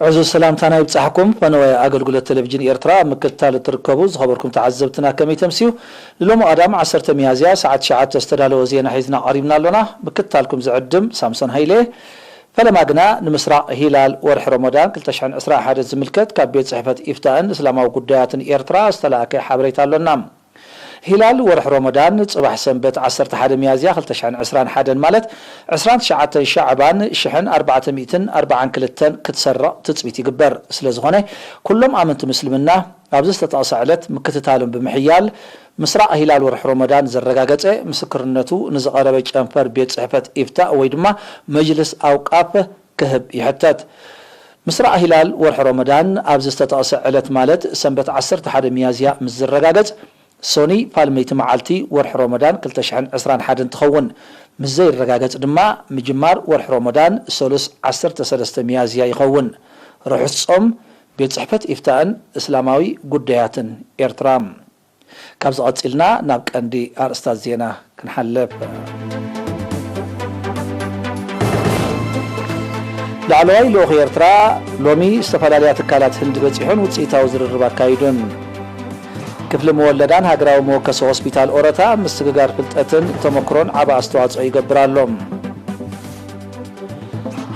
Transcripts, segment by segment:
ዕዙዝ ሰላምታና ይብጻሕኩም። ፈነወ ኣገልግሎት ቴሌቪዥን ኤርትራ ኣብ ምክትታል እትርከቡ ዝኸበርኩም ተዓዘብትና ከመይ ተምስዩ? ንሎሚ ቀዳም ዓሰርተ ሚያዝያ ሰዓት ትሽዓተ ዝተዳለወ ዜና ሒዝና ቀሪብና ኣሎና። ምክትታልኩም ዝዕድም ሳምሶን ሃይለ። ፈለማ ግና ንምስራቕ ሂላል ወርሒ ረመዳን ክልተ ሽሕን ዕስራን ሓደን ዝምልከት ካብ ቤት ጽሕፈት ኢፍታእን እስላማዊ ጉዳያትን ኤርትራ ዝተላእከ ሓበሬታ ኣሎና። ሂላል ወርሒ ረመዳን ጽባሕ ሰንበት ዓሰርተ ሓደ ሚያዝያ ክልተ ሽሕን ዕስራን ሓደን ማለት ዕስራን ትሽዓተን ሻዕባን ሽሕን ኣርባዕተ ሚእትን ኣርባዓን ክልተን ክትሰርቕ ትጽቢት ይግበር። ስለ ዝኾነ ኩሎም ኣመንቲ ምስልምና ኣብዚ ዝተጠቕሰ ዕለት ምክትታሎም ብምሕያል ምስራቕ ሂላል ወርሒ ረመዳን ዘረጋገጸ ምስክርነቱ ንዝቐረበ ጨንፈር ቤት ጽሕፈት ኢፍታእ ወይ ድማ መጅልስ ኣውቃፍ ክህብ ይሕተት። ምስራቕ ሂላል ወርሒ ረመዳን ኣብዚ ዝተጠቕሰ ዕለት ማለት ሰንበት ዓሰርተ ሓደ ሚያዝያ ምስ ዝረጋገጽ ሶኒ ፋልመይቲ መዓልቲ ወርሒ ረመዳን ክልተ ሽሕን ዕስራን ሓደን ትኸውን። ምስ ዘይረጋገጽ ድማ ምጅማር ወርሒ ረመዳን ሰሉስ ዓሰርተ ሰለስተ ሚያዝያ ይኸውን። ርሑስ ጾም። ቤት ጽሕፈት ኢፍታእን እስላማዊ ጉዳያትን ኤርትራ። ካብዚ ቀጺልና ናብ ቀንዲ ኣርእስታት ዜና ክንሓልፍ። ላዕለዋይ ልኡኽ ኤርትራ ሎሚ ዝተፈላለያ ትካላት ህንዲ በጺሑን ውጽኢታዊ ዝርርብ ኣካይዱን። ክፍሊ መወለዳን ሃገራዊ መወከሲ ሆስፒታል ኦረታ ኣብ ምስግጋር ፍልጠትን ተመክሮን ዓቢ ኣስተዋጽኦ ይገብር ኣሎ።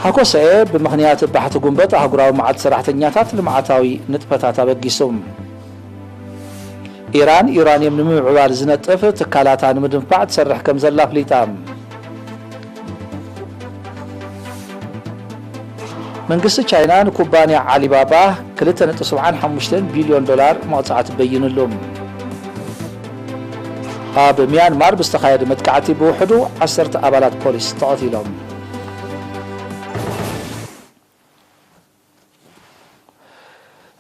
ሃኮሰኤ ብምኽንያት ባሕቲ ጉንበት ኣህጉራዊ መዓልቲ ሰራሕተኛታት ልምዓታዊ ንጥፈታት ኣበጊሱ። ኢራን ዩራንየም ንምምዕባል ዝነጥፍ ትካላታ ንምድንፋዕ ትሰርሕ ከም ዘላ ኣፍሊጣ። መንግስቲ ቻይና ንኩባንያ ዓሊባባ ክልተ ነጥቢ ሰብዓን ሓሙሽተን ቢልዮን ዶላር መቕጻዕቲ በይንሉ። ኣብ ሚያንማር ብዝተኻየደ መጥቃዕቲ ብውሕዱ ዓሰርተ ኣባላት ፖሊስ ተቐቲሎም።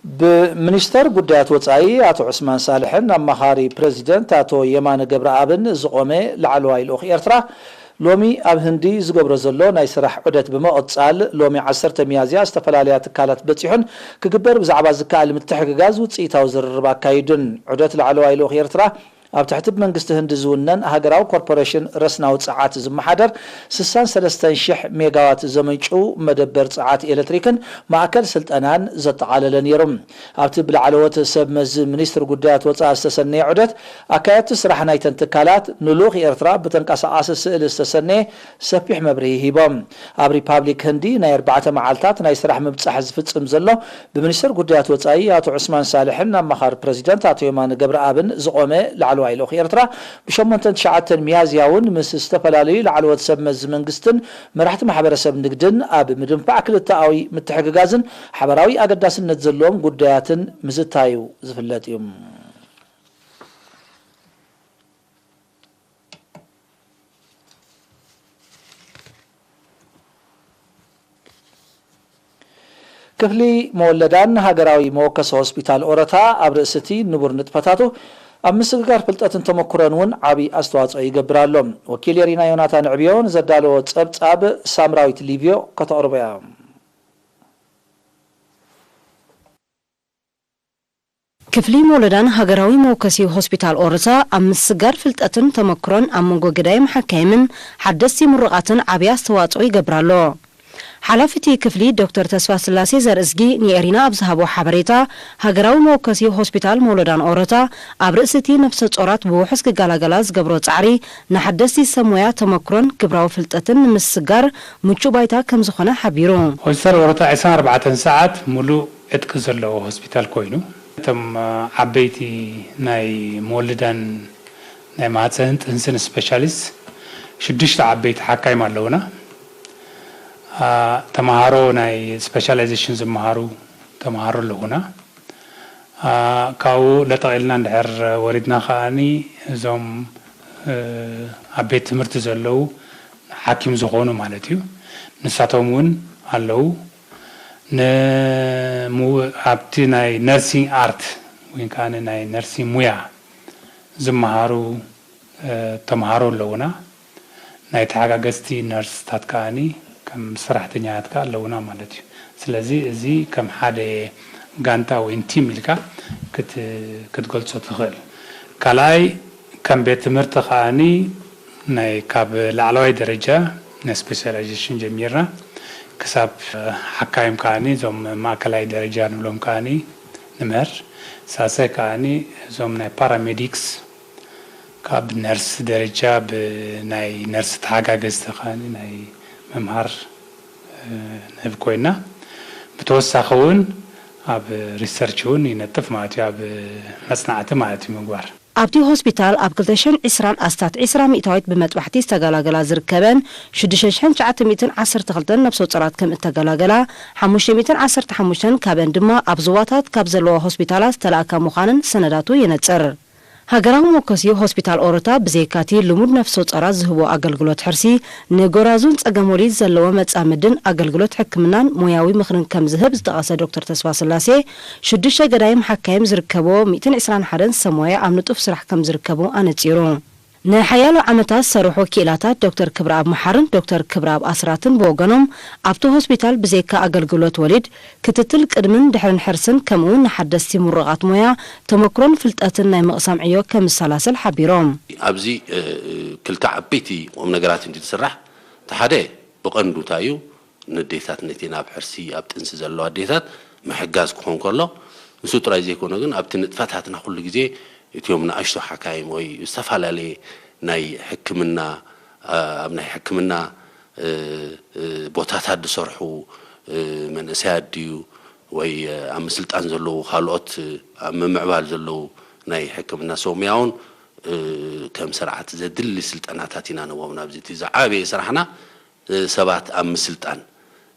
ብሚኒስተር ጉዳያት ወጻኢ ኣቶ ዑስማን ሳልሕን ኣማኻሪ ፕረዚደንት ኣቶ የማነ ገብረኣብን ዝቖመ ላዕለዋይ ልኡኽ ኤርትራ፣ ሎሚ ኣብ ህንዲ ዝገብሮ ዘሎ ናይ ስራሕ ዑደት ብምቕጻል፣ ሎሚ ዓሰርተ ሚያዝያ ዝተፈላለያ ትካላት በጺሑን ክግበር ብዛዕባ ዝከኣል ምትሕግጋዝ ውጽኢታዊ ዝርርብ ኣካይዱን። ዑደት ላዕለዋይ ልኡኽ ኤርትራ ኣብ ትሕቲ ብመንግስቲ ህንዲ ዝውነን ሃገራዊ ኮርፖሬሽን ረስናዊ ጸዓት ዝመሓደር ስሳን ሰለስተን ሽሕ ሜጋዋት ዘመንጭው መደበር ጸዓት ኤሌክትሪክን ማእከል ስልጠናን ዘጠቓለለ ነይሩ። ኣብቲ ብላዕለዎት ሰብ መዚ ሚኒስትሪ ጉዳያት ወጻኢ ዝተሰነየ ዑደት፣ ኣካየድቲ ስራሕ ናይተን ትካላት ንልኡኽ ኤርትራ ብተንቀሳቓሲ ስእሊ ዝተሰነየ ሰፊሕ መብርሂ ሂቦም። ኣብ ሪፓብሊክ ህንዲ ናይ ኣርባዕተ መዓልታት ናይ ስራሕ ምብጻሕ ዝፍጽም ዘሎ ብሚኒስተር ጉዳያት ወጻኢ ኣቶ ዑስማን ሳልሕን ኣማኻሪ ፕረዚደንት ኣቶ የማነ ገብረኣብን ዝቖመ ላዕለዋይ ልኡኽ ኤርትራ፣ ብሸሞንተን ትሽዓተን ሚያዝያ እውን ምስ ዝተፈላለዩ ላዕለዎት ሰብ መዚ መንግስትን መራሕቲ ማሕበረሰብ ንግድን ኣብ ምድንፋዕ ክልተኣዊ ምትሕግጋዝን ሓበራዊ ኣገዳስነት ዘለዎም ጉዳያትን ምዝታዩ ዝፍለጥ እዩ። ክፍሊ መወለዳን ሃገራዊ መወከሲ ሆስፒታል ኦረታ ኣብ ርእሲ እቲ ንቡር ንጥፈታቱ ኣብ ምስግጋር ፍልጠትን ተመኩሮን እውን ዓቢ ኣስተዋጽኦ ይገብር ኣሎ። ወኪል የሪና ዮናታን ዕብዮ ንዘዳለዎ ጸብጻብ ሳምራዊት ሊብዮ ከተቕርቦ እያ። ክፍሊ መወለዳን ሃገራዊ መወከሲ ሆስፒታል ኦረታ ኣብ ምስጋር ፍልጠትን ተመክሮን ኣብ መንጎ ገዳይም ሓካይምን ሓደስቲ ምሩቓትን ዓብዪ ኣስተዋጽኦ ይገብር ኣሎ። ሓላፊ እቲ ክፍሊ ዶክተር ተስፋስላሴ ዘርእዝጊ ንኤሪና ኣብ ዝሃቦ ሓበሬታ፣ ሃገራዊ መወከሲ ሆስፒታል መወለዳን ኦረታ ኣብ ርእሲ እቲ ነፍሰ ጾራት ብውሑስ ክገላገላ ዝገብሮ ጻዕሪ ንሓደስቲ ሰብ ሞያ ተመክሮን ግብራዊ ፍልጠትን ንምስጋር ምቹእ ባይታ ከም ዝኾነ ሓቢሩ። ሆስፒታል ኦረታ ዕስራን ኣርባዕተን ሰዓት ሙሉእ ዕጥቂ ዘለዎ ሆስፒታል ኮይኑ፣ እቶም ዓበይቲ ናይ መወልዳን ናይ ማህፀንን ጥንስን ስፔሻሊስት ሽዱሽተ ዓበይቲ ሓካይም ኣለውና። አ፣ ተምሃሮ ናይ ስፔሻላይዜሽን ዝመሃሩ ተምሃሮ ኣለውና። አ፣ ካብኡ ለጠቕ ኢልና እንድሕር ወሪድና ከኣኒ እዞም፣ እ፣ ኣብ ቤት ትምህርቲ ዘለዉ ሓኪም ዝኾኑ ማለት እዩ። ንሳቶም እውን ኣለዉ። ንሙ-፣ ኣብቲ ናይ ነርሲንግ ኣርት ወይ ከዓ ናይ ነርሲንግ ሙያ ዝመሃሩ፣ እ፣ ተምሃሮ ኣለዉና። ናይ ተሓጋገዝቲ ነርስታት ከኣኒ ከም ሰራሕተኛታት ከኣ ኣለዉና ማለት እዩ። ስለዚ እዚ ከም ሓደ ጋንታ ወይ ቲም ኢልካ ክት-፣ ክትገልጾ ትኽእል። ካልኣይ ከም ቤት ትምህርቲ ከኣኒ ናይ ካብ ላዕለዋይ ደረጃ ናይ ስፔሻላይዜሽን ጀሚርና ክሳብ ሓካይም ከዓኒ እዞም ማእከላይ ደረጃ ንብሎም ከዓኒ ንምህር። ሳልሳይ ከዓኒ እዞም ናይ ፓራሜዲክስ ካብ ነርስ ደረጃ ብናይ ነርስ ተሓጋገዝቲ ከዓኒ ናይ ምምሃር ንህብ ኮይና፣ ብተወሳኺ እውን ኣብ ሪሰርች እውን ይነጥፍ ማለት እዩ፣ ኣብ መፅናዕቲ ማለት እዩ ምግባር። ኣብቲ ሆስፒታል ኣብ ክልተ ሽሕን ዕስራን ኣስታት ዕስራ ሚእታዊት ብመጥባሕቲ ዝተገላገላ ዝርከበን ሽዱሽተ ሽሕን ትሽዓተ ሚእትን ዓሰርተ ክልተን ነብሰ ጾራት ከም እተገላገላ፣ ሓሙሽተ ሚእትን ዓሰርተ ሓሙሽተን ካብአን ድማ ኣብ ዞባታት ካብ ዘለዋ ሆስፒታላት ዝተላእካ ምዃነን ሰነዳቱ የነጽር። ሃገራዊ መወከሲ ሆስፒታል ኦሮታ ብዘይካቲ ልሙድ ነፍሰ ጾራት ዝህቦ ኣገልግሎት ሕርሲ፣ ንጎራዙን ጸገም ወሊድ ዘለዎ መጻምድን ኣገልግሎት ሕክምናን ሞያዊ ምኽርን ከም ዝህብ ዝጠቐሰ ዶክተር ተስፋስላሴ፣ ሽዱሽተ ገዳይም ሓካይም ዝርከብዎ ሚእትን ዕስራን ሓደን ሰብ ሞያ ኣብ ንጡፍ ስራሕ ከም ዝርከቡ ኣነጺሩ። ንሓያሎ ዓመታት ዝሰርሑ ክኢላታት ዶክተር ክብረኣብ መሓርን ዶክተር ክብረኣብ ኣስራትን ብወገኖም፣ ኣብቲ ሆስፒታል ብዘይካ ኣገልግሎት ወሊድ፣ ክትትል ቅድምን ድሕርን ሕርስን ከምኡውን ንሓደስቲ ምሩቓት ሞያ ተመክሮን ፍልጠትን ናይ ምቕሳም ዕዮ ከም ዝሰላሰል ሓቢሮም። ኣብዚ እ፣ ክልተ ዓበይቲ ቁም ነገራት እንዲ ዝስራሕ፣ እቲ ሓደ ብቐንዱ እንታይ እዩ፣ ንዴታት ነቲ ናብ ሕርሲ ኣብ ጥንሲ ዘለዋ ኣዴታት ምሕጋዝ ክኾን ከሎ፣ ንሱ ጥራይ ዘይኮነ ግን ኣብቲ ንጥፈታትና ኩሉ ግዜ እቲኦም ንኣሽቱ ሓካይም ወይ ዝተፈላለየ ናይ ሕክምና እ፣ ኣብ ናይ ሕክምና እ፣ እ፣ ቦታታት ዝሰርሑ እ፣ መንእሰያት ድዩ ወይ እ፣ ኣብ ምስልጣን ዘለዉ ካልኦት እ፣ ኣብ ምምዕባል ዘለዉ ናይ ሕክምና ሰውሙያ እውን እ፣ ከም ስርዓት ዘድሊ ስልጠናታት ኢና ንቦም ናብዚ እቲ ዝዓበየ ስራሕና እ፣ ሰባት ኣብ ምስልጣን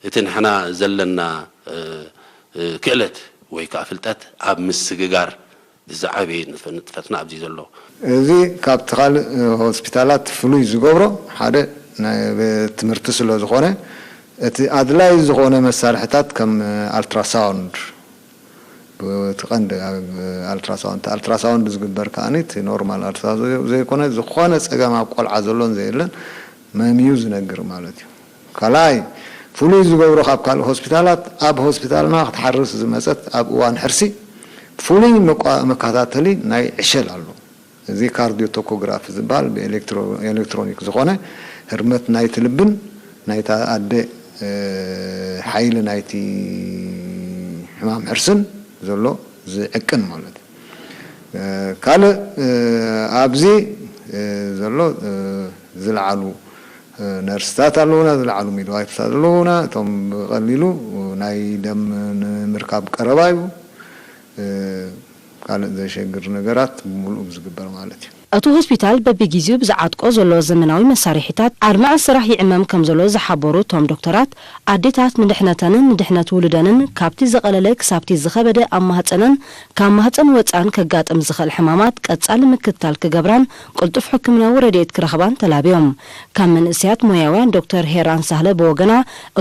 እቲ ንሕና ዘለና እ፣ እ፣ ክእለት ወይ ከዓ ፍልጠት ኣብ ምስግጋር ዝዓበየ ንጥፈ- ንጥፈትና ኣብዚ ዘሎ። እዚ ካብቲ ካልእ እ፣ ሆስፒታላት ፍሉይ ዝገብሮ ሓደ ናይ ቤት ትምህርቲ ስለ ዝኾነ እቲ ኣድላይ ዝኾነ መሳርሕታት ከም ኣልትራሳውንድ ብቲ ቀንዲ ኣብ ኣልትራሳውንድ ኣልትራሳውንድ ዝግበር ከዓኒ እቲ ኖርማል ኣልትራሳውንድ ዘይኮነ ዝኾነ ጸገም ኣብ ቆልዓ ዘሎን ዘየለን መምዩ ዝነግር ማለት እዩ። ካልኣይ ፍሉይ ዝገብሮ ካብ ካልእ ሆስፒታላት ኣብ ሆስፒታልና ክትሓርስ ዝመጸት ኣብ እዋን ሕርሲ ፍሉይ መቋ- መከታተሊ ናይ ዕሸል ኣሎ። እዚ ካርዲዮ ቶኮግራፊ ዝበሃል ብኤሌክትሮ- ኤሌክትሮኒክ ዝኾነ ህርመት ናይቲ ልብን ናይታ ኣደ እ፣ ሓይሊ ናይቲ ሕማም ሕርስን ዘሎ ዝዕቅን ማለት እዩ። እ፣ ካልእ እ፣ ኣብዚ እ፣ ዘሎ እ፣ ዝለዓሉ እ፣ ነርስታት ኣለዉና፣ ዝለዓሉ ሚድዋይፍታት ኣለዉና። እቶም ብቐሊሉ ናይ ደም ንምርካብ ቀረባ እዩ። እ፣ ካልእ ዘሸግር ነገራት ብምሉእ ዝግበር ማለት እዩ። እቲ ሆስፒታል በብጊዜኡ ብዝዓጥቆ ዘሎ ዘመናዊ መሳርሒታት ኣድማዒ ስራሕ ይዕመም ከም ዘሎ ዝሓበሩ እቶም ዶክተራት፣ ኣዴታት ንድሕነተንን ንድሕነት ውሉደንን ካብቲ ዝቐለለ ክሳብቲ ዝኸበደ ኣብ ማህፀነን ካብ ማህፀን ወፃእን ከጋጥም ዝኽእል ሕማማት ቀፃሊ ምክትታል ክገብራን ቅልጡፍ ሕክምናዊ ረድኤት ክረኽባን ተላብዮም። ካብ መንእሰያት ሞያውያን ዶክተር ሄራን ሳህለ ብወገና፣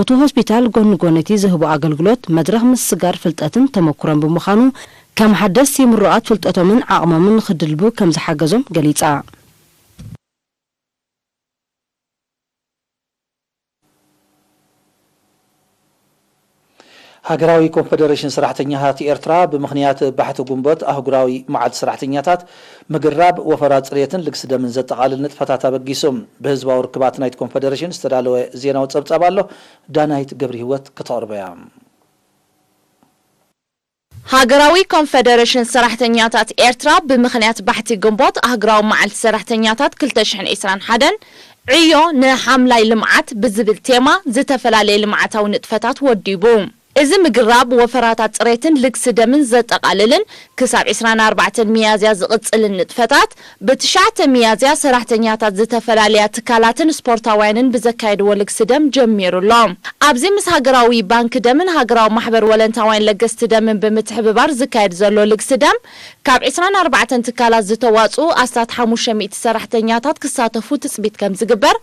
እቲ ሆስፒታል ጎኒ ጎኒ እቲ ዝህቦ ኣገልግሎት መድረኽ ምስግጋር ፍልጠትን ተመኩሮን ብምዃኑ፣ ከም ሓደስቲ ምሩቓት ፍልጠቶምን ዓቕሞምን ንኽድልቡ ከም ዝሓገዞም ገሊጻ። ሃገራዊ ኮንፈደሬሽን ሰራሕተኛታት ኤርትራ ብምኽንያት ባሕቲ ግንቦት ኣህጉራዊ መዓልቲ ሰራሕተኛታት ምግራብ፣ ወፈራ ጽሬትን ልግሲ ደምን ዘጠቓልል ንጥፈታት ኣበጊሱ። ብህዝባዊ ርክባት ናይቲ ኮንፈደሬሽን ዝተዳለወ ዜናዊ ጸብጻብ ኣሎ፣ ዳናይት ገብረ ህይወት ከተቕርቦ እያ። ሃገራዊ ኮንፈደሬሽን ሰራሕተኛታት ኤርትራ ብምኽንያት ባሕቲ ግንቦት ኣህጉራዊ መዓልቲ ሰራሕተኛታት ክልተ ሽሕን ዕስራን ሓደን ዕዮ ንሓምላይ ልምዓት ብዝብል ቴማ ዝተፈላለየ ልምዓታዊ ንጥፈታት ወዲቡ። እዚ ምግራብ ወፈራታት ጽሬትን ልግሲ ደምን ዘጠቓልልን ክሳብ ዕስራን ኣርባዕተን ሚያዝያ ዝቕጽልን ንጥፈታት ብትሽዓተ ሚያዝያ ሰራሕተኛታት ዝተፈላለያ ትካላትን ስፖርታውያንን ብዘካየድዎ ልግሲ ደም ጀሚሩ ኣሎ። ኣብዚ ምስ ሃገራዊ ባንክ ደምን ሃገራዊ ማሕበር ወለንታውያን ለገስቲ ደምን ብምትሕብባር ዝካየድ ዘሎ ልግሲ ደም፣ ካብ ዕስራን ኣርባዕተን ትካላት ዝተዋጽኡ ኣስታት ሓሙሽተ ሚእቲ ሰራሕተኛታት ክሳተፉ ትጽቢት ከም ዝግበር፣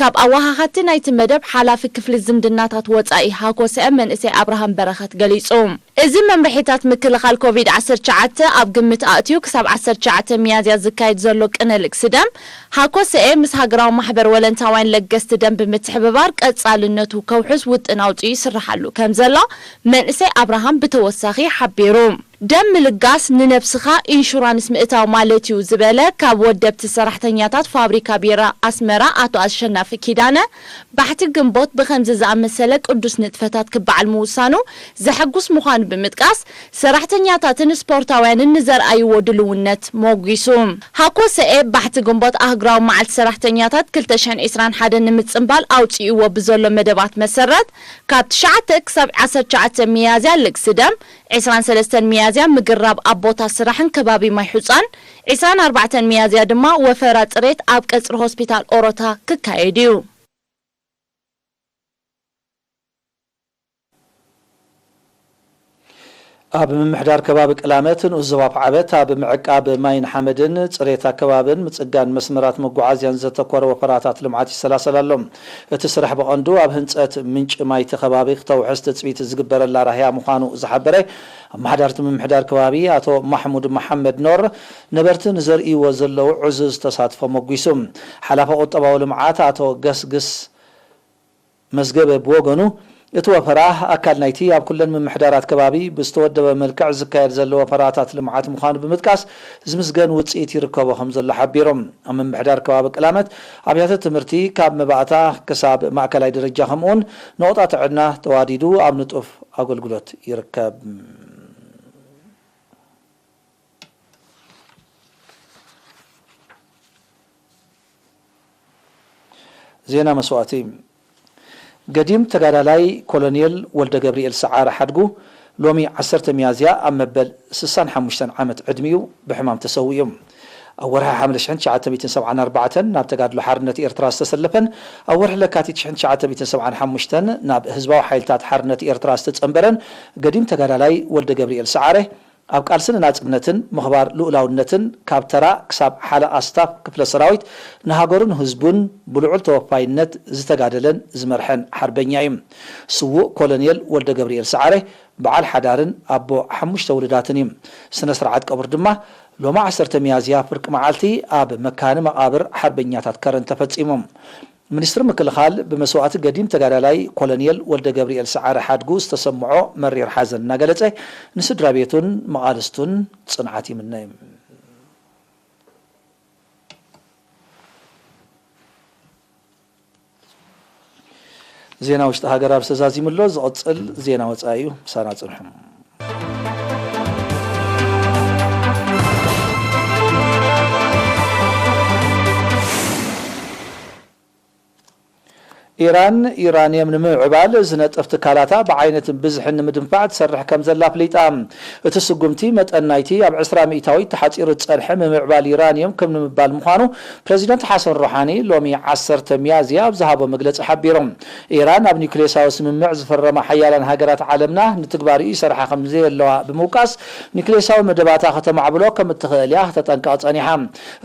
ካብ ኣወሃሃድቲ ናይቲ መደብ ሓላፊ ክፍሊ ዝምድናታት ወጻኢ ሃኮሰኤ መንእሰይ ኣብርሃም በረኸት ገሊጹ። እዚ መምርሒታት ምክልኻል ኮቪድ ዓሰርተ ትሽዓተ ኣብ ግምት ኣእትዩ፣ ክሳብ ዓሰርተ ትሽዓተ ሚያዝያ ዝካየድ ዘሎ ቅነ ልግሲ ደም፣ ሃኮሰኤ ምስ ሃገራዊ ማሕበር ወለንታውያን ለገስቲ ደም ብምትሕብባር ቀጻልነቱ ከውሕስ ውጥን ኣውጺኡ ይስርሓሉ ከም ዘሎ መንእሰይ ኣብርሃም ብተወሳኺ ሓቢሩ። ደም ምልጋስ ንነብስኻ ኢንሹራንስ ምእታው ማለት እዩ ዝበለ ካብ ወደብቲ ሰራሕተኛታት ፋብሪካ ቢራ ኣስመራ ኣቶ ኣሸናፊ ኪዳነ፣ ባሕቲ ግንቦት ብኸምዚ ዝኣመሰለ ቅዱስ ንጥፈታት ክበዓል ምውሳኑ ዘሐጉስ ምዃኑ ብምጥቃስ፣ ሰራሕተኛታትን ስፖርታውያንን ንዘርኣይዎ ድልውነት ሞጒሱ። ሃኮሰኤ ባሕቲ ግንቦት ኣህጉራዊ መዓልቲ ሰራሕተኛታት ክልተ ሽሕን ዕስራን ሓደን ንምጽንባል ኣውጺእዎ ብዘሎ መደባት መሰረት፣ ካብ ትሽዓተ ክሳብ ዓሰርተ ትሽዓተ ሚያዝያ ልግሲ ደም፣ ዕስራን ሰለስተን ሚያዝያ ምግራብ ኣብ ቦታ ስራሕን ከባቢ ማይ ሑጻን፣ ዕስራን ኣርባዕተን ሚያዝያ ድማ ወፈራ ጽሬት ኣብ ቀጽሪ ሆስፒታል ኦሮታ ክካየድ እዩ። ኣብ ምምሕዳር ከባቢ ቅላመት ንኡስ ዞባ ዓበት ኣብ ምዕቃብ ማይን ሓመድን፣ ጽሬት ኣከባብን ምጽጋን መስመራት መጓዓዝያን ዘተኮረ ወፈራታት ልምዓት ይሰላሰል ኣሎ። እቲ ስራሕ ብቐንዱ ኣብ ህንጸት ምንጪ ማይቲ ከባቢ ክተውሕስ ትጽቢት ዝግበረላ ራህያ ምዃኑ ዝሓበረ ኣመሓዳርቲ ምምሕዳር ከባቢ ኣቶ ማሕሙድ መሓመድ ኖር፣ ነበርቲ ንዘርእይዎ ዘለዉ ዕዙዝ ተሳትፎ መጒሱ። ሓላፊ ቁጠባዊ ልምዓት ኣቶ ገስግስ መዝገበ ብወገኑ፣ እቲ ወፈራ ኣካል ናይቲ ኣብ ኩለን ምምሕዳራት ከባቢ ብዝተወደበ መልክዕ ዝካየድ ዘሎ ወፈራታት ልምዓት ምዃኑ ብምጥቃስ፣ ዝምስገን ውጽኢት ይርከቦ ከም ዘሎ ሓቢሩ። ኣብ ምምሕዳር ከባቢ ቅላመት ኣብያተ ትምህርቲ ካብ መባእታ ክሳብ ማእከላይ ደረጃ ከምኡውን ነቑጣ ጥዕና ተዋዲዱ ኣብ ንጡፍ ኣገልግሎት ይርከብ። ዜና መስዋእቲ። ገዲም ተጋዳላይ ኮሎኔል ወልደ ገብርኤል ሰዓረ ሓድጉ ሎሚ ዓሰርተ ሚያዝያ ኣብ መበል ስሳን ሓሙሽተን ዓመት ዕድሚኡ ብሕማም ተሰዊኡ። ኣብ ወርሒ ሓምለ ሽሕን ትሽዓተ ሚእትን ሰብዓን ኣርባዕተን ናብ ተጋድሎ ሓርነት ኤርትራ ዝተሰለፈን ኣብ ወርሒ ለካቲት ሽሕን ትሽዓተ ሚእትን ሰብዓን ሓሙሽተን ናብ ህዝባዊ ሓይልታት ሓርነት ኤርትራ ዝተጸንበረን ገዲም ተጋዳላይ ወልደ ገብርኤል ሰዓረ፣ ኣብ ቃልሲ ንናጽነትን ምኽባር ልኡላውነትን ካብ ተራ ክሳብ ሓለቓ ስታፍ ክፍለ ሰራዊት ንሃገሩን ህዝቡን ብልዑል ተወፋይነት ዝተጋደለን ዝመርሐን ሓርበኛ እዩ። ስዉእ ኮሎኔል ወልደ ገብርኤል ሰዓረ በዓል ሓዳርን ኣቦ ሓሙሽተ ውሉዳትን እዩ። ስነ ስርዓት ቀብሩ ድማ ሎሚ ዓሰርተ ሚያዝያ ፍርቂ መዓልቲ ኣብ መካነ መቓብር ሓርበኛታት ከረን ተፈጺሙ። ሚኒስትሪ ምክልኻል ብመስዋእቲ ገዲም ተጋዳላይ ኮሎኔል ወልደ ገብርኤል ሰዓረ ሓድጉ ዝተሰምዖ መሪር ሓዘን እናገለጸ፣ ንስድራ ቤቱን መቓልስቱን ጽንዓት ይምነ። ዜና ውሽጢ ሃገር ኣብ ተዛዚሙ ኣሎ። ዝቕጽል ዜና ወጻኢ እዩ። ምሳና ጽንሑ። ኢራን፣ ዩራንየም ንምምዕባል ዝነጥፍ ትካላታ ብዓይነትን ብዝሕን ንምድንፋዕ ትሰርሕ ከም ዘላ ኣፍሊጣ። እቲ ስጉምቲ፣ መጠን ናይቲ ኣብ ዕስራ ሚእታዊት ተሓጺሩ ዝጸንሐ ምምዕባል ዩራንየም ከም ንምባል ምዃኑ፣ ፕረዚደንት ሓሰን ሮሓኒ ሎሚ ዓሰርተ ሚያዝያ ኣብ ዝሃቦ መግለጺ ሓቢሩ። ኢራን ኣብ ኒውክሌሳዊ ስምምዕ ዝፈረማ ሓያላን ሃገራት ዓለምና ንትግባሪኡ ይሰርሓ ከም ዘየለዋ ብምውቃስ፣ ኒውክሌሳዊ መደባታ ከተማዕብሎ ከም እትኽእል እያ ከተጠንቅቕ ጸኒሓ።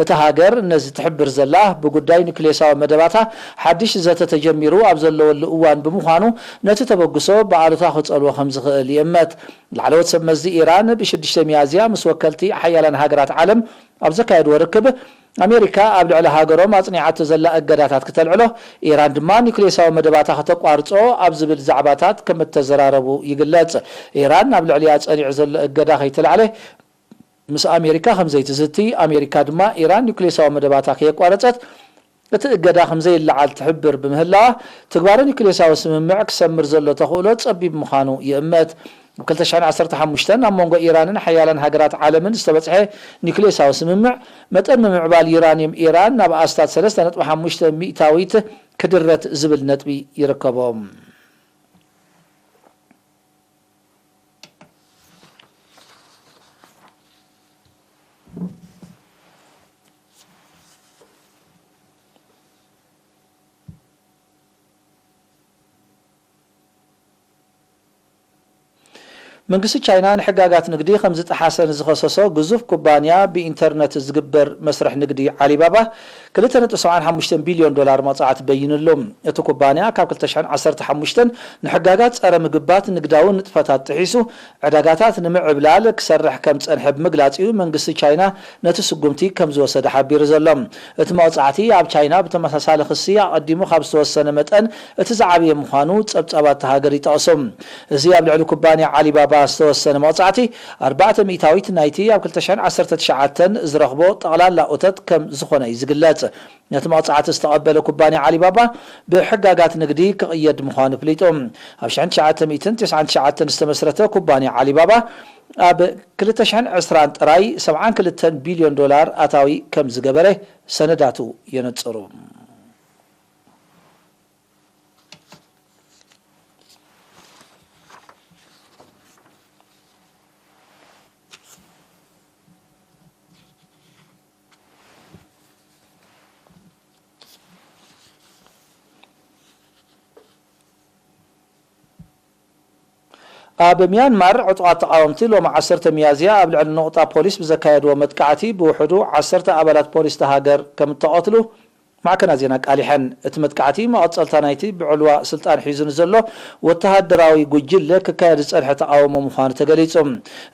እታ ሃገር ነዚ ትሕብር ዘላ፣ ብጉዳይ ኒውክሌሳዊ መደባታ ሓድሽ ዘተ ተጀሚሩ ኣብ ዘለወሉ እዋን ብምዃኑ፣ ነቲ ተበግሶ ብኣሉታ ክጸልዎ ከም ዝኽእል ይእመት። ላዕለዎት ሰብ መዚ ኢራን ብሽዱሽተ ሚያዝያ ምስ ወከልቲ ሓያላን ሃገራት ዓለም ኣብ ዘካየድዎ ርክብ፣ ኣሜሪካ ኣብ ልዕሊ ሃገሮም ኣጽኒዓቶ ዘላ እገዳታት ክተልዕሎ፣ ኢራን ድማ ኒውክሌሳዊ መደባታ ከተቋርጾ ኣብ ዝብል ዛዕባታት ከም እተዘራረቡ ይግለጽ። ኢራን ኣብ ልዕሊኣ ጸኒዑ ዘሎ እገዳ ከይተላዕለ ምስ ኣሜሪካ ከም ዘይትዝቲ፣ ኣሜሪካ ድማ ኢራን ኒውክሌሳዊ መደባታ ከየቋረጸት እቲ እገዳ ከም ዘይለዓል ትሕብር ብምህላዋ፣ ትግባረ ኒውክሌሳዊ ስምምዕ ክሰምር ዘሎ ተኽእሎ ጸቢብ ምዃኑ ይእመት። ኣብ ክልተ ሽሕን ዓሰርተ ሓሙሽተን ኣብ መንጎ ኢራንን ሓያላን ሃገራት ዓለምን ዝተበጽሐ ኒውክሌሳዊ ስምምዕ፣ መጠን ምምዕባል ዩራንየም ኢራን ናብ ኣስታት ሰለስተ ነጥቢ ሓሙሽተ ሚእታዊት ክድረት ዝብል ነጥቢ ይርከቦ። መንግስቲ ቻይና ንሕጋጋት ንግዲ ከም ዝጠሓሰ ንዝኸሰሶ ግዙፍ ኩባንያ ብኢንተርነት ዝግበር መስርሕ ንግዲ ዓሊባባ ክልተ ነጥቢ ሰብዓን ሓሙሽተን ቢልዮን ዶላር መቕጻዕቲ በይኑ ኣሎ። እቲ ኩባንያ ካብ ክልተ ሽሕን ዓሰርተ ሓሙሽተን ንሕጋጋት ጸረ ምግባት ንግዳዊ ንጥፈታት ጥሒሱ ዕዳጋታት ንምዕብላል ክሰርሕ ከም ዝጸንሐ ብምግላጽ እዩ መንግስቲ ቻይና ነቲ ስጉምቲ ከም ዝወሰደ ሓቢሩ ዘሎ። እቲ መቕጻዕቲ ኣብ ቻይና ብተመሳሳሊ ክሲ ኣቐዲሙ ካብ ዝተወሰነ መጠን እቲ ዝዓበየ ምዃኑ ጸብጻባት እታ ሃገር ይጠቕሱ። እዚ ኣብ ልዕሊ ኩባንያ ዓሊባባ ዝተወሰነ መቕጻዕቲ ኣርባዕተ ሚእታዊት ናይቲ ኣብ ክልተ ሽሕን ዓሰርተ ትሽዓተን ዝረኽቦ ጠቕላላ እቶት ከም ዝኾነ እዩ ዝግለጽ። ነቲ መቕጻዕቲ ዝተቐበለ ኩባንያ ዓሊባባ ብሕጋጋት ንግዲ ክቕየድ ምዃኑ ኣፍሊጡ። ኣብ ሽሕን ትሽዓተ ሚእትን ተስዓን ትሽዓተን ዝተመስረተ ኩባንያ ዓሊባባ ኣብ ክልተ ሽሕን ዕስራን ጥራይ ሰብዓን ክልተን ቢልዮን ዶላር ኣታዊ ከም ዝገበረ ሰነዳቱ የነጽሩ። ኣብ ሚያንማር ዕጡቓት ተቓወምቲ ሎሚ ዓሰርተ ሚያዝያ ኣብ ልዕሊ ነቑጣ ፖሊስ ብዘካየድዎ መጥቃዕቲ ብውሕዱ ዓሰርተ ኣባላት ፖሊስ እታ ሃገር ከም እተቐትሉ ማዕከናት ዜና ኣቃሊሐን። እቲ መጥቃዕቲ መቐጸልታ ናይቲ ብዕልዋ ስልጣን ሒዙ ንዘሎ ወተሃደራዊ ጉጅለ ክካየድ ዝጸንሐ ተቓውሞ ምዃኑ ተገሊጹ።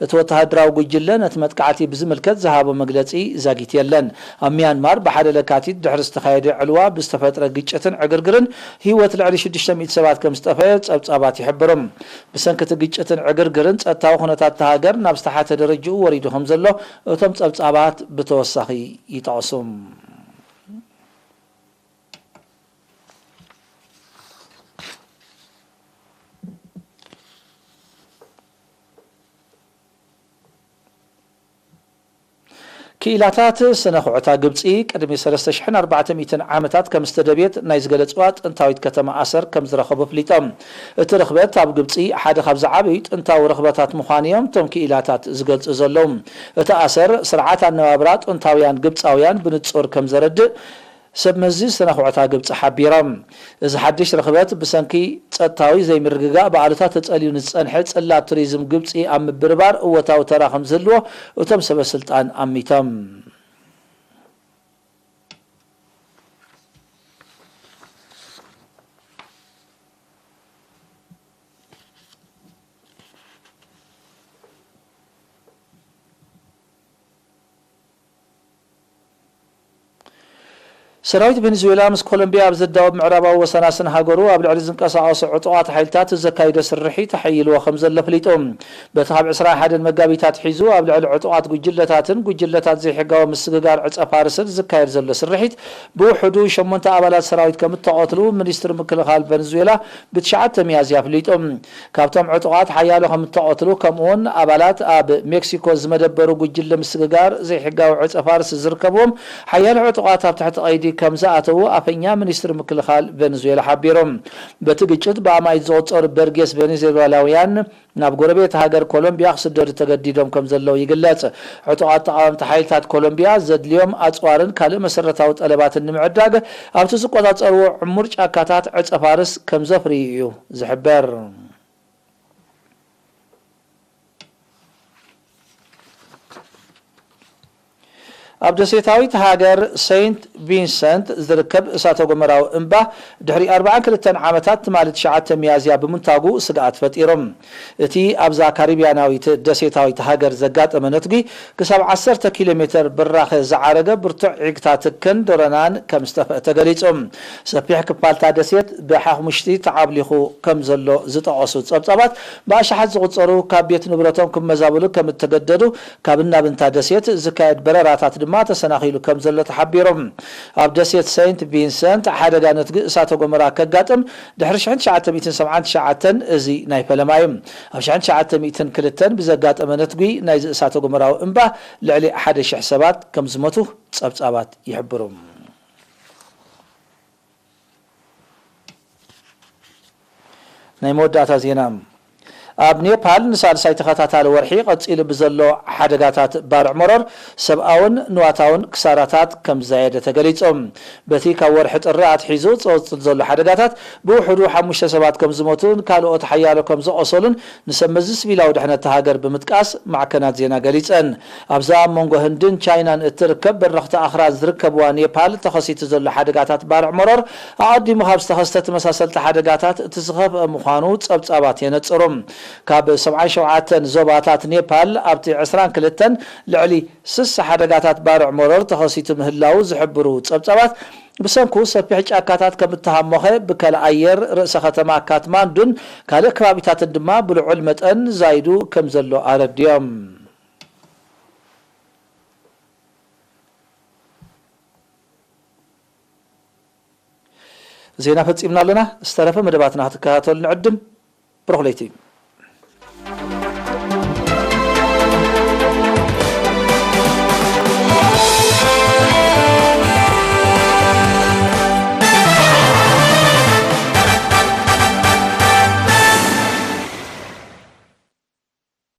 እቲ ወተሃደራዊ ጉጅለ ነቲ መጥቃዕቲ ብዝምልከት ዝሃቦ መግለጺ ዛጊት የለን። ኣብ ሚያንማር ብሓደ ለካቲት ድሕሪ ዝተኻየደ ዕልዋ ብዝተፈጥረ ግጭትን ዕግርግርን ህይወት ልዕሊ ሽዱሽተ ሚእቲ ሰባት ከም ዝጠፈአ ጸብጻባት ይሕብሩ። ብሰንኪ እቲ ግጭትን ዕግርግርን ጸጥታዊ ኩነታት እታ ሃገር ናብ ዝተሓተ ደረጃኡ ወሪዱ ከም ዘሎ እቶም ጸብጻባት ብተወሳኺ ይጠቕሱ። ክኢላታት ስነ ኩዕታ ግብጺ ቅድሚ ሰለስተ ሽሕን ኣርባዕተ ሚእትን ዓመታት ከም ዝተደብየት ናይ ዝገለጽዋ ጥንታዊት ከተማ ኣሰር ከም ዝረኸቡ ኣፍሊጦም። እቲ ርኽበት ኣብ ግብጺ ሓደ ካብ ዝዓበዩ ጥንታዊ ርኽበታት ምዃኑ እዮም እቶም ክኢላታት ዝገልጹ ዘለዉ። እቲ ኣሰር ስርዓት ኣነባብራ ጥንታውያን ግብጻውያን ብንጹር ከም ዘረድእ ሰብ መዚ ስነ ኩዕታ ግብጺ ሓቢሮም። እዚ ሓድሽ ርኽበት ብሰንኪ ጸጥታዊ ዘይምርግጋእ ብኣሉታ ተጸልዩ ንዝጸንሐ ጽላት ቱሪዝም ግብጺ ኣብ ምብርባር እወታዊ ተራ ከም ዝህልዎ እቶም ሰበ ስልጣን ኣሚቶም። ሰራዊት ቬኔዙዌላ ምስ ኮሎምቢያ ኣብ ዘዳወብ ምዕራባዊ ወሰናስን ሃገሩ ኣብ ልዕሊ ዝንቀሳቐሱ ዕጡቓት ሓይልታት ዘካይዶ ስርሒት ኣሐይልዎ ከም ዘሎ ኣፍሊጡ። በቲ ካብ ዕስራን ሓደን መጋቢት ኣትሒዙ ኣብ ልዕሊ ዕጡቓት ጉጅለታትን ጉጅለታት ዘይሕጋዊ ምስግጋር ዕጸ ፋርስን ዝካየድ ዘሎ ስርሒት ብውሕዱ ሸሞንተ ኣባላት ሰራዊት ከም እተቐትሉ ሚኒስትሪ ምክልኻል ቬኔዙዌላ ብትሽዓተ ሚያዝያ ኣፍሊጡ። ካብቶም ዕጡቓት ሓያሎ ከም እተቐትሉ፣ ከምኡውን ኣባላት ኣብ ሜክሲኮ ዝመደበሩ ጉጅለ ምስግጋር ዘይሕጋዊ ዕጸ ፋርስ ዝርከብዎም ሓያሎ ዕጡቓት ኣብ ትሕቲ ቀይዲ ከም ዝኣተዉ ኣፈኛ ሚኒስትሪ ምክልኻል ቬኔዙዌላ ሓቢሩ። በቲ ግጭት ብኣማኢት ዝቑጸሩ በርጌስ ቬኔዙዌላውያን ናብ ጎረቤት ሃገር ኮሎምቢያ ክስደዱ ተገዲዶም ከም ዘለዉ ይግለጽ። ዕጡቓት ተቓወምቲ ሓይልታት ኮሎምቢያ ዘድልዮም ኣጽዋርን ካልእ መሰረታዊ ጠለባትን ንምዕዳግ ኣብቲ ዝቆጻጸርዎ ዕሙር ጫካታት ዕጸ ፋርስ ከም ዘፍርዩ እዩ ዝሕበር። ኣብ ደሴታዊት ሃገር ሴንት ቪንሰንት ዝርከብ እሳተ ጎመራዊ እምባ ድሕሪ ኣርባዓን ክልተን ዓመታት ትማሊ ትሽዓተ ሚያዝያ ብምንታጉ ስግኣት ፈጢሩ። እቲ ኣብዛ ካሪብያናዊት ደሴታዊት ሃገር ዘጋጠመ ነትጒ ክሳብ ዓሰርተ ኪሎ ሜተር ብራኸ ዝዓረገ ብርቱዕ ዒግታ ትክን ደሮናን ከም ዝጠፍአ ተገሊጹ። ሰፊሕ ክፋልታ ደሴት ብሓሙሽቲ ተዓብሊኹ ከም ዘሎ ዝጠቐሱ ጸብጻባት፣ ብኣሽሓት ዝቑጸሩ ካብ ቤት ንብረቶም ክመዛበሉ ከም እተገደዱ፣ ካብ እናብንታ ደሴት ዝካየድ በረራታት ድማ ተሰናኺሉ ከም ዘሎ ተሓቢሩ። ኣብ ደሴት ሴንት ቪንሰንት ሓደጋ ነትጒ እሳተ ጎመራ ከጋጥም ድሕሪ ሽሕን ትሽዓተ ሚእትን ሰብዓን ትሽዓተን እዚ ናይ ፈለማ እዩ። ኣብ ሽሕን ትሽዓተ ሚእትን ክልተን ብዘጋጠመ ነትጒ ናይዚ እሳተ ጎመራዊ እምባ ልዕሊ ሓደ ሽሕ ሰባት ከም ዝሞቱ ጸብጻባት ይሕብሩ። ናይ መወዳእታ ዜና። ኣብ ኔፓል ንሳልሳይ ተኸታታሊ ወርሒ ቀጺሉ ብዘሎ ሓደጋታት ባርዕ መሮር ሰብኣውን ንዋታውን ክሳራታት ከም ዝዛየደ ተገሊጹ። በቲ ካብ ወርሒ ጥሪ ኣትሒዙ ዝቕጽል ዘሎ ሓደጋታት ብውሕዱ ሓሙሽተ ሰባት ከም ዝሞቱን ካልኦት ሓያሎ ከም ዝቖሰሉን ንሰብ መዚ ስቪላዊ ድሕነት እታ ሃገር ብምጥቃስ ማዕከናት ዜና ገሊጸን። ኣብዛ ኣብ መንጎ ህንድን ቻይናን እትርከብ በረኽቲ ኣኽራን ዝርከብዋ ኔፓል ተኸሲቱ ዘሎ ሓደጋታት ባርዕ መሮር ኣቐዲሙ ካብ ዝተኸስተ ተመሳሰልቲ ሓደጋታት እቲ ዝኸፍአ ምዃኑ ጸብጻባት የነጽሩ። ካብ ሰብዓን ሸውዓተን ዞባታት ኔፓል ኣብቲ ዕስራን ክልተን ልዕሊ ስሳ ሓደጋታት ባርዕ መሮር ተኸሲቱ ምህላዉ ዝሕብሩ ጸብጻባት፣ ብሰንኩ ሰፊሕ ጫካታት ከም እተሃሞኸ ብከላ ኣየር ርእሰ ከተማ ካትማንዱን ካልእ ከባቢታትን ድማ ብልዑል መጠን ዛይዱ ከም ዘሎ ኣረድዮም። ዜና ፈጺምና ኣለና። ዝተረፈ መደባትና ክትከታተሉ ንዕድም። ብሩኽ ለይቲ።